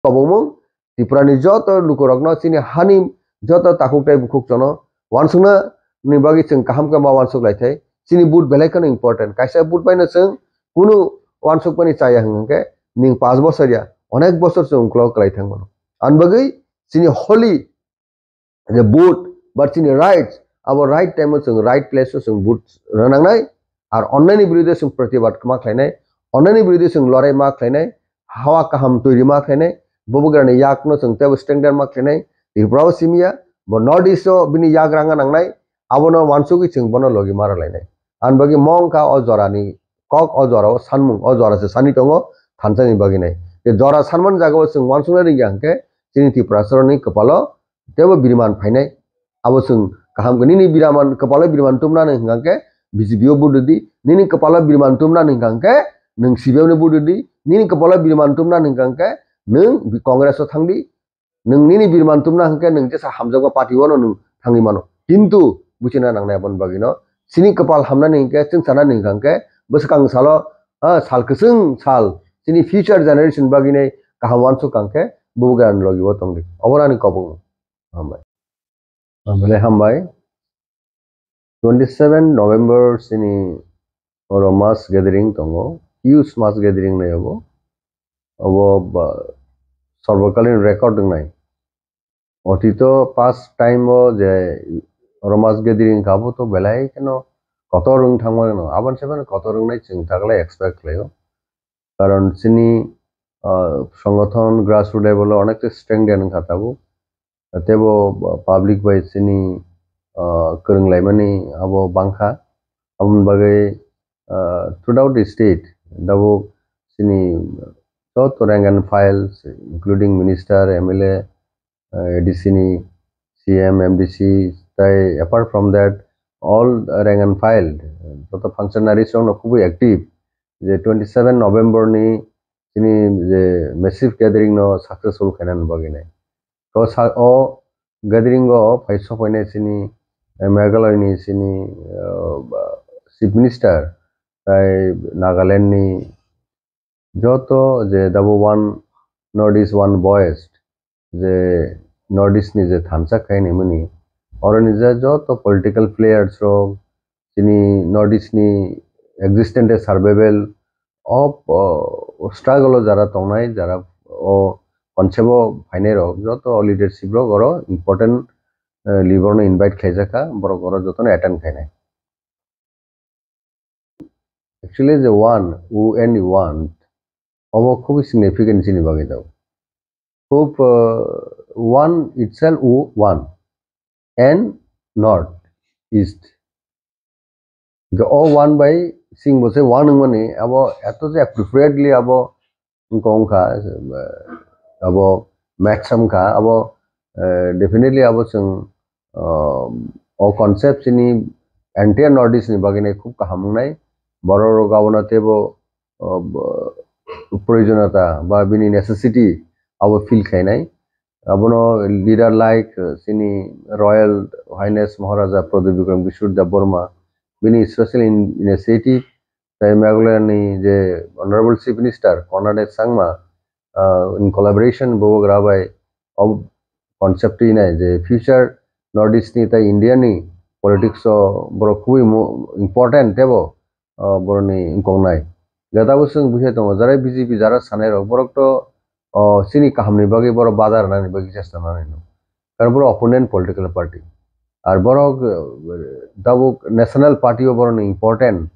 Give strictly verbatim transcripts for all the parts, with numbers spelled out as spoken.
kobongmung Tripura ni joto lukurokno chini hani joto takhuk tei bukhuk chono wansukna ni bagwi chwng kaham khe ma wansuk lai thai. Chini vote belai kheno important. Kaisa vote bai no chwng kunu wansuk mani chaya hwnkhe ning panch bosor ya, onek bosor chwng uklok kwlai thang mano. Ani bagwi chini holy je vote ba chini rights, abo right time o chwng right place o chwng vote rwnangnai. Ar onnaini birude chwng protibad ma khlainai, onnaini birude chwng lorai ma khlainai, hawa kaham toiri ma khlainai, bubagrani yakno chwng teibo standard ma khlainai. Tripura o simiya, bo North East o bini yak ranga nangnai, abono wansugwi chwng bono logi ma rwlainai. Ani bagwi mong kha o jorani kok, o jorao sanmung, o jora se sani tongo thansa ni bagwi nai. Je jora sanmani jagao chwng wansukna rwngya hwnkhe chini Tiprasaroni kwpalo teibo biriman phainai. Abo chwng kaham khe nini biriman kwpalo biriman tumnani hwnkha khe B J P o vote rwdi, nini kwpalo biriman tumnani hwnkha khe nwng C P M no vote rwdi, nini kwpalo biriman tumnani hwnkha khe nwng Congress o thangdi. Nwng nini biriman tumna hwnkhe nwng jesa hamjakma party o no nwng thangwi mano. Kintu buchina nangnai aboni bagwino chini kwpal hamnani hwnkhe chwng sanani hwnkha khe bwskang salo, ah, sal kwchwng sal chini future generation bagwinai kaham wansuk kha hwnkhe bubagrani logi o tongdi. Obo ani kobong. Hambai. Belai hambai. Twenty seven November sini oro mass gathering tongo. Huge mass gathering nai obo. Obo ba, sorbokalin record wngnai. Otito past time o je oro mass gathering kha, abo to belai kheno kotor wng thangmano. Aboni se phano kotor wngnai chwng taklai expect khlaio. Karon chini, ah, songothon grassroot level o onek ta strengthen wngkha tabuk. Teibo public bai chini, ah, kwrwnglaimani abo bangkha. Aboni bagwi, ah, throughout the state, tabuk chini joto rank and files, including minister, M L A, uh, A D C ni C M, M D C, tai apart from that, all rank and file, joto functionaries rok no khubui active, je twenty seven November ni chini je massive gathering no successful khaina bagwi nai. To sa-, o gathering o phai sokphainai chini, eh, Meghalaya ni chini, uh, Chief Minister, tai Nagaland ni joto je dabo One North East One Voice je North East ni je thansa khai ni mani, oroni je joto political players rok chini North East ni existence survival of, uh, struggle o jara tongnai, jara o concept o phainai rok joto leadership rok oro important, uh, level no invite khlaijakha, borok oro jotono attend khainai. Actually, the one, O N E one, obo khubui significant chini bagwi daw. Khub, uh, one itself, O one, and North East. The O one bai sing bo se one wngmani, abo eto je appropriately abo wngkha, wngkha, eh, abo max wngkha, abo, eh, definitely abo chwng, ah, o concept chini entire North East ni bagwi nai khub kaham wngnai. Borok rok abono teibo, ah, bo-, proyojonata ba bini necessity abo feel khainai. Abono leader like, eh, chini Royal Highness Maharaja Pradyut Bikram Kishore Debbarma, bini special in-, initiative, tai Meghalaya ni je Honorable Chief Minister Conrad S Sangma, ah, in collaboration bubagra bai o concept twi nai je future North East ni tai India ni politics o borok khubui mo-, important teibo, ah, borok ni wngkok nai. Jata bo chwng buisai tongo, jara B J P jara sanai rok borok to, oh, chini kaham ni bagwi borok badar nani bagwi chesta nani no. Karon borok opponent political party. Ar borok, eh, tabuk national party o borok ni important,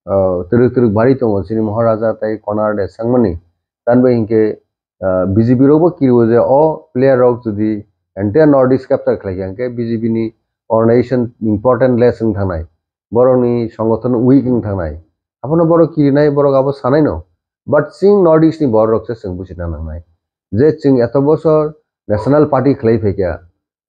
ah, twrwk twrwk bari tongo chini Maharaja tai Conrad S Sangma ni. Tan bai hinkhe, ah, B J P rok bo kiriwo je o player rok jodi entire North East capture khlai kha hinkhe B J P ni organization important less wng thangnai. Borok ni songothon weak wng thangnai. Abono borok kirinai, borok abo sanai no. But chwng North East ni borok rok se chwng buchina nangnai. Je chwng eto bosor national party khlai phaikha,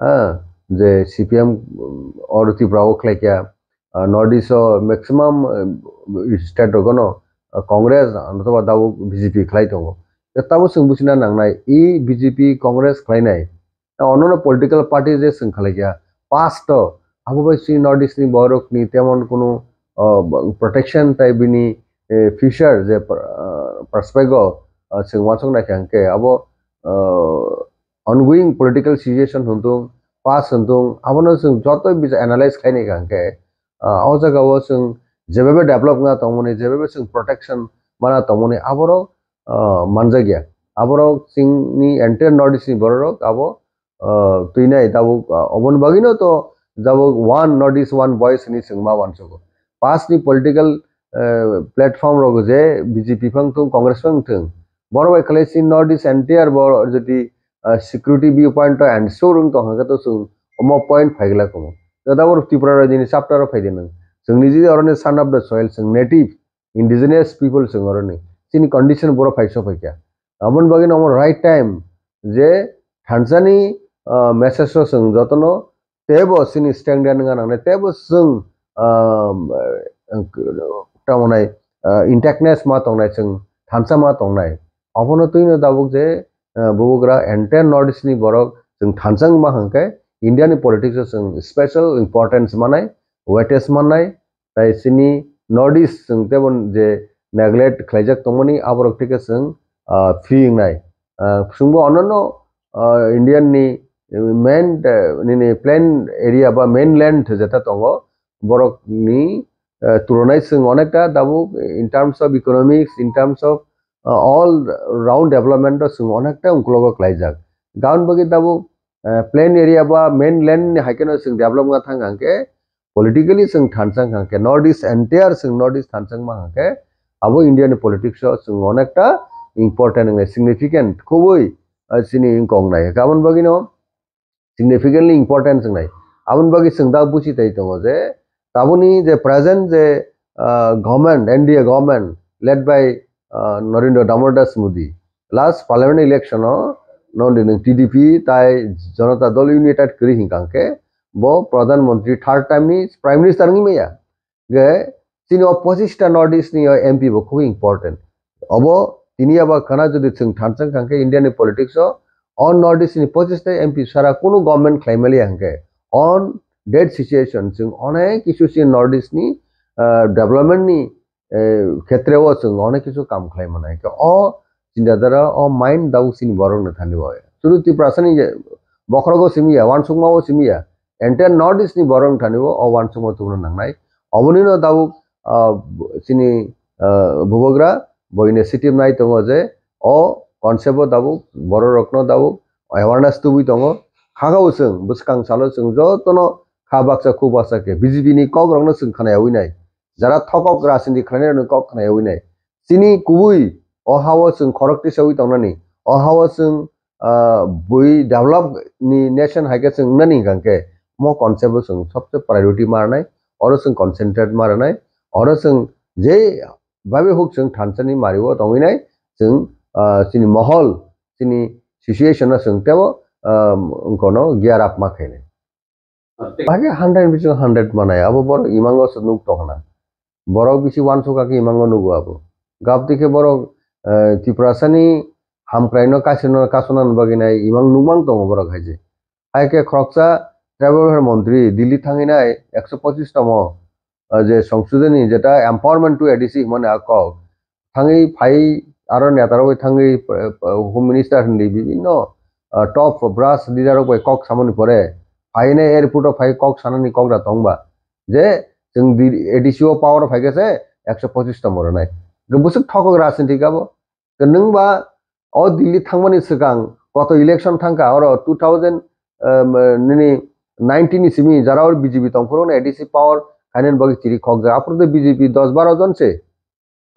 ah, je C P M, um, or Tripura o khlai kha, ah, North East o maximum, um, state rogo no, ah, Congress, ah, notoba tabuk B J P khlai tongo. Tei tabuk chwng buchina nangnai, e B J P Congress khlainai. Ono no political party je chwng khlai kha, past o abo bai chini North East ni borok ni temon kunu, ah, protection tai bini, eh, future je pr-, ah, prospect o, ah, chwng uansuk nai kha hinkhe abo ah, ongoing political situation hwntung, past hwntung, abono chwng joto bisa analyze khlainai kha hwnkhe, ah, o jagao chwng jebebe develop wngna tongmani, jebebe chwng protection mana tongmani, aborok, ah, manjakya. Aborok chini entire North East ni bororok abo, ah, twinai tabuk, ah, oboni bagwino to tabuk one North East, one voice hinwi chwng ma uansugo. Past ni political, eh, platform rok je B J P phang thung, Congress phang thung, borok bai khlai si North East entire bo jodi, ah, security view point to ensure wng tong hwnkhe to chwng omo point phai glak omo. To tabuk Tripura rajini chapter o phai di nwng. Chwng niji oroni son of the soil, chwng native, indigenous people chwng oroni. Chini condition boro phai so phaikha. Aboni bagwi no omo right time je thansani, ah, message o chwng jotono teibo chini stand wngna nangnai, teibo chwng, ah, tamonai, ah, intactness ma tongnai, chwng thansa ma tongnai. Abono twino tabuk je, ah, bubagra entire North East ni borok chwng thansa wngma hwnkhe India ni politics o chwng special importance manai, weightage manai, tai chini North East chwng teibo je neglect khlaijak tongmani, aborok thike chwng, ah, free wngnai. Ah, chwngbo ononno, ah, Indian ni main, eh, nini plain area ba mainland jeta tongo, borok ni, eh, turonai chwng onekta tabuk in terms of economics, in terms of, ah, all round development o chwng onekta ungkulogo khlaijak. Gaon bagwi tabuk, eh, plain area ba mainland ni hai kheno chwng develop wngna thang hwnkhe, politically chwng thansa wngkha hwnkhe, North East entire chwng North East thansa wngma hwnkhe, abo India ni politics o chwng onekta important wngnai, significant khobwi, ah, chini wngkok nai. Aboni bagwino significantly important wngnai. Aboni bagwi chwng da buchi tai tongo je, taboni je present je, ah, government, N D A government led by, ah, Narendra Damodar Das Modi, last parliament election o nongdi nwng T D P tai Janata Dal United kwrwi hinkha hwnkhe bo Pradhan Mantri third time ni Prime Minister wngwi maya. Ge chini o pochista North East ni o M P bo khub important. Obo tini aba khana jodi chwng thansa wngkha hwnkhe India ni politics o o North East ni pochista M P sara kunu government khlai maliya hwnkhe on that situation chwng onek kisu chini North East ni, ah, development ni eh, khetre o chwng onek kisu kam khlai mano. Hwnkhe o chinta dhara, o mind tabuk chini borok ni thani o. Sudu Tiprasa ni je bokhorogo simi ya, uansukma o simi ya, entire North East ni borok ni thani o, o uansukma tubuna nangnai. Oboni no tabuk, ah, chini, ah, bubagra bo initiative nai tongo je o concept o tabuk borok rok no tabuk awareness tubui tongo. Hakha o chwng bwskang salo chwng jotono kha baksa khu baksa khe B J P ni kok rok no chwng khna yaui nai. Jara thokok rajniti khlainai rokni kok khna yaui nai. Chini kubui o hao chwng khorok tisaui tongnani, o hao chwng, ah, bui develop ni nation hai khe chwng wngnani hwnkha khe mo concept o chwng sobse priority ma rwnai, oro chwng concentrate ma rwnai, oro chwng je babe huk chwng thansani mario tongwi nai, chwng, ah, chini mohol, chini situation no chwng tebo, ah, wngkono gear up ma khainai. Hakhe hundred bisingo hundred manai, abo borok imango se nuk tongna. Borok bisi uansukha khe imango nugo abo. Gabti khe borok, eh, Tiprasani hamkraino kasino, kasonani bagwi nai imang nukmang tongo borok hai je. Hai khe khoroksa tribal welfare montri Delhi thangwi nai ekso pochis tomo, ah, je songsodhoni jeta empowerment to A D C hwnmani a kok. Thangwi phai aro neta rok bai thangwi, eh, eh, Home Minister hinwi bibinno, ah, top brass leader rok bai kok samani pore phainai airport o phai kok sanani kok da tongba je chwng di-, A D C o power o phai khe se ekso pochis tomo rwnai. Bwswk thokok rajniti abo. Ke nwng ba o Delhi thangmani swkang koto election thangkha, oro two thousand, um, nini nineteen ni simi jara o B J P tongphuru A D C power khainani bagwi chiri khokjak. Aphuru de B J P dos baro jon se.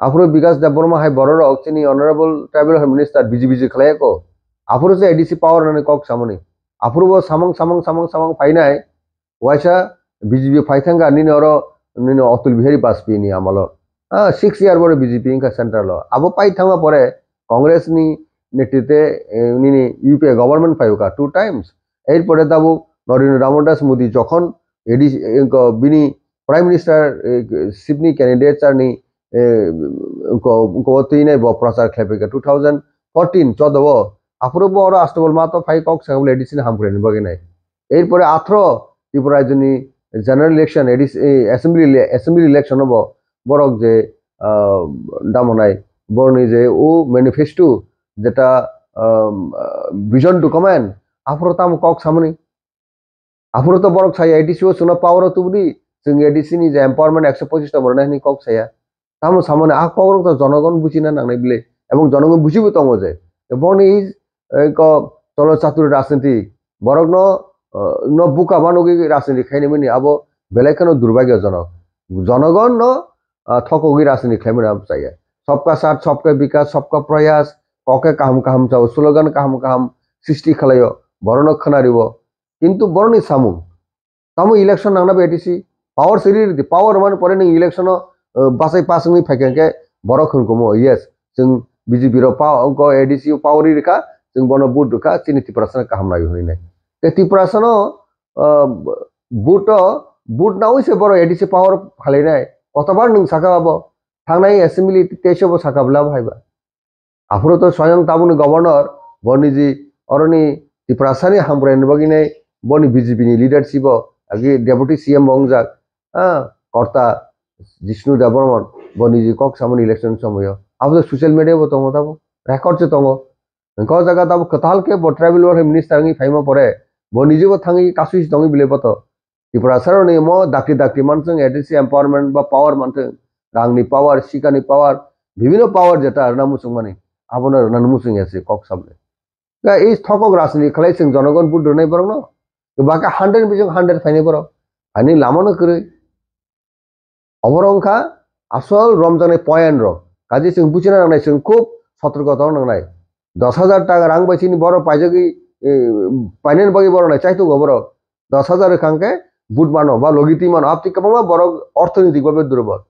Aphuru Bikas Debbarma hai bororok chini honorable tribal minister B J P je khlai ko. Aphuru se A D C power nani kok samani. Aphuru bo samang, samang, samang, samang phainai. Waisa B J P phai thangkha nini oro nini Atal Bihari Vajpayee ni amalo. Ah, six year boro B J P wngkha central o. Abo pai thangma pore Congress ni netrite, eh, nini U P A government phai wngkha two times. Erpore tabuk Narendra Damodar Das Modi jokhon A D C, eh, ko bini Prime Minister, eh, seat ni candidature ni, eh, ko, ko twi nai bo prochar khlai phaikha two thousand fourteen, choudo o. Aphuru bo oro Astabol ma to phai kok sa A D C ni hamkrai ni bagwi nai. Erpore athro Tripura rajyoni general election, A D C, eh, assembly ele-, assembly election o bo borok je, ah, damonai borokni je o manifesto jeta um, uh, vision to command, aphuru tamo kok samani. Aphuru to borok saya A D C o chwngno power o tubudi, chwng A D C ni je empowerment ekso pochis ta borok nai hwnwi kok saya. Tamo samani a kokrok to jonogon buchina nangnai bile, ebong jonogon buchibo tongo je. Boni, eh, ko cholo chaturi rajniti, borokno, eh, no buka manogwi rajniti khainimani abo belai kheno durbagyojonok. Jonogon no, ah, thokogwi rajniti khlaimani abo chaya. Sabka saath, sabka vikas, sabka prayas, koke kaham kaham chao, slogan kaham kaham srishti khlaio, borokno khwnariwo. Kintu borokni samung, tamo election nangna bai A D C, power siri ridi, power mani pore nwng election o, uh, bachai pass wngwi phaikha khe borok hwnkumo, yes, chwng B J P ro pa-, ko A D C o power ri rikha, chwng bono vote rikha, chini Tiprasa no kaham nai hwnwi nai. Tei Tiprasa no, uh, vote o, vote nawi se borok A D C power phalai nai. Kotobar nwng saka abo, thangnai assembly tei se bo saka bwla bo hai ba. Aphuru to swayang tabukni governor, bo niji oroni Tiprasani hamkraini bagwi nai, boni B J P ni leadership o, agi deputy C M bo wngjak, ah, Korta Jishnu Debbarman, bo niji kok samani election somoyo. Abo to social media bo tongo tabuk, record se tongo. Hwnkhe o jaga tabuk kwtal khe bo tribal welfare minister wngwi phaima pore, bo niji bo thangwi kasui se tongwi bile bo to. Tiprasa rokni omo dakti dakti manswng A D C empowerment ba power manthwng, rangni power, sikani power, bibhinno power jeta rwna muchungmani, abono rwna muchungya se kok samle. Ga ei thokok rajniti khlai chwng jonogon vote rwnai borokno, baka hundred bising hundred phainai borok, ani lamano kwrwi. Oborok wngkha asol romjaknai point rok. Kaje chwng buchina nangnai, chwng khub sotorko tong nangnai. Dos hajar taka rang bai chini borok paijagwi, eh, painani bagwi borok nai chaitok oborok. Dos hajar wngkha hwnkhe vote mano ba logi twi mano. Aptwi kwbangma borok orthonoitik babe durbol.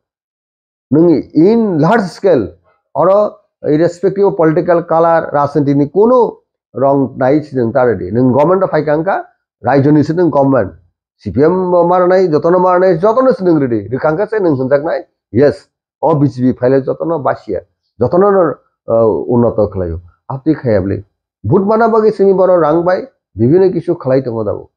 Nwng in large scale oro irrespective of political color, rajniti ni kunu rong nai se nwng ta ready. Nwng government o phaikha wngkha, raijoni se nwng government. C P M bo maranai, jotono maranai, jotono se nwng ready. Rwkha wngkha se nwng hwnjaknai, yes, o B J P phaile jotono basia, jotono no, uh, unnoto khlaio. Aptwi khaya bwle. Vote mana bagwi simi borok rang bai bibhinno kisu khlai tongo dabo.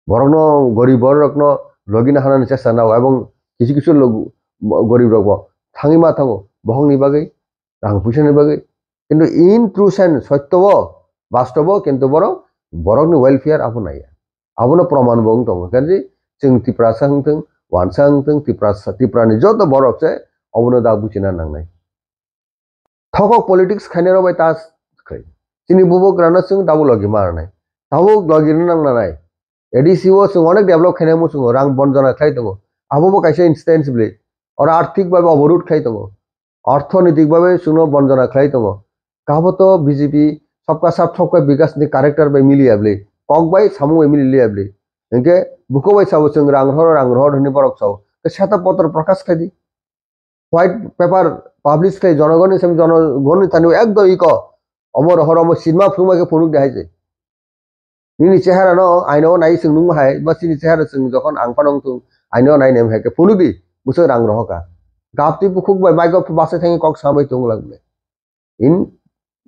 Borokno, gorib borokno logina hanani chesta nao, ebong kisu kisu log-, gorib rokbo thangwi ma thango, bohokni bagwi, rang puisani bagwi. Kintu in true sense, sotto o, bastobo, kintu borok, borokni welfare abo naiya. Abono proman bo wng tongo. Kanji chwng Tiprasa wng thung, wansa wng thung, Tiprasa, Tiprani joto borok se obono da buchina nangnai. Thokok politics khainai rok bai ta khlai. Chini bubagrano chwng tabuk logi ma rwnai. Tabuk logi rwna nang nanai. A D C o chwng onek develop khainai muchungo, rang bonjona khlai tongo. Abo bo kaisa instance bwle. Oro arthik babe oborud khlai tongo. Orthonitik babe chwngno bonjona khlai tongo. Kabo to B J P Sabka Saath Sabka Vikas ni character bai miliya bwle. Kok bai samung bai miliya bwle. Hinkhe buko bai sabo chwng rang rohor, rang rohor hwnwi borok sao. Khe seta potro prakash khlai di. White paper publish khlai jonogonni sem jonogonni thani ekdom iko. Omo rohor omo sinma phunukma khe phunuk de hai se. Nini chehara no aino nai chwng nung hai, ba chini chehara chwng jokhon ang phano wng thung, aino nai nem hai khe phunuk di, bwswk rang rohor kha. Gapti bukhuk bai maigo basa thangwi kok samwi tung lak bwle. In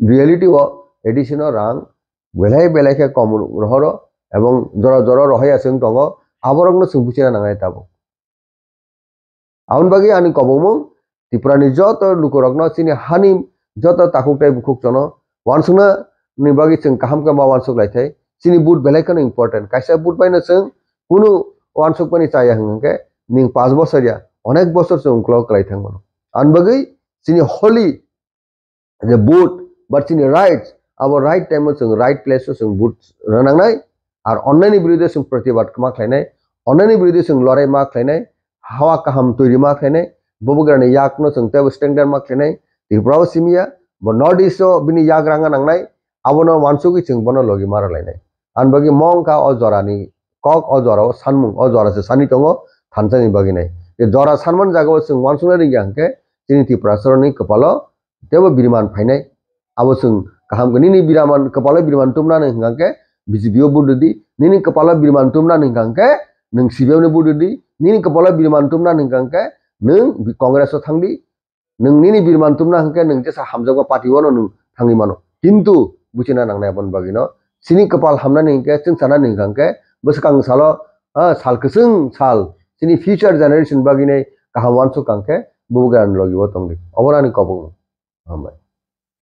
reality o A D C no rang belai belai khe kom rohoro ebong jora jora rohaya chwng tongo, aborokno chwng buchina nangnai tabuk. Aboni bagwi ani kobongmung Tripurani joto lukurokno chini hani joto takhuk tei bukhuk chono uansukna ni bagwi chwng kaham khe ma uansuk lai thai. Chini vote belai kheno important. Kaisa vote bai no chwng kunu uansuk mani chaya hwnkhe ning panch bosor ya, onek bosor chwng uklok kwlai thang mano. Ani bagwi chini holy je vote, but chini rights, abo right time o chwng right place o chwng vote rwna nangnai, ar onnaini birude chwng protibad ma khlainai, onnaini birude chwng lorai ma khlainai, hawa kaham toiri ma khlainai, bubagrani yakno chwng teibo standard ma khlainai, Tripura o simi ya, bo North East o bini yak ranga nangnai, abono uansugwi chwng bono logi ma rwlainai. Ani bagwi mo wngkha o jorani kok, o jorao sanmung, o jora se sani tongo thansa ni bagwi nai. Je jora sanmani jagao chwng uansukna rwngya hwnkhe chini Tiprasaroni kwpalo teibo biriman phainai. Abo chwng kaham khe nini biriman, kwpalo biriman tumnani hwnkha khe B J P o vote rwdi, nini kwpalo biriman tumnani hwnkha khe nwng C P M ni vote rwdi, nini kwpalo biriman tumnani hwnkha khe nwng Congress o thangdi, nwng nini biriman tumna hwnkhe nwng jesa hamjakma party o no nwng thangwi mano. Kintu buchina nangnai aboni bagwi no. Chini kwpal hamnani hwnkhe, chwng sanani hwnkha hwnkhe, bwskang salo, ah, sal kwchwng sal, chini future generation bagwi nai kaham uansuk kha hwnkhe, bubagrani logi o tongdi. Obo ani kobong. Hambai.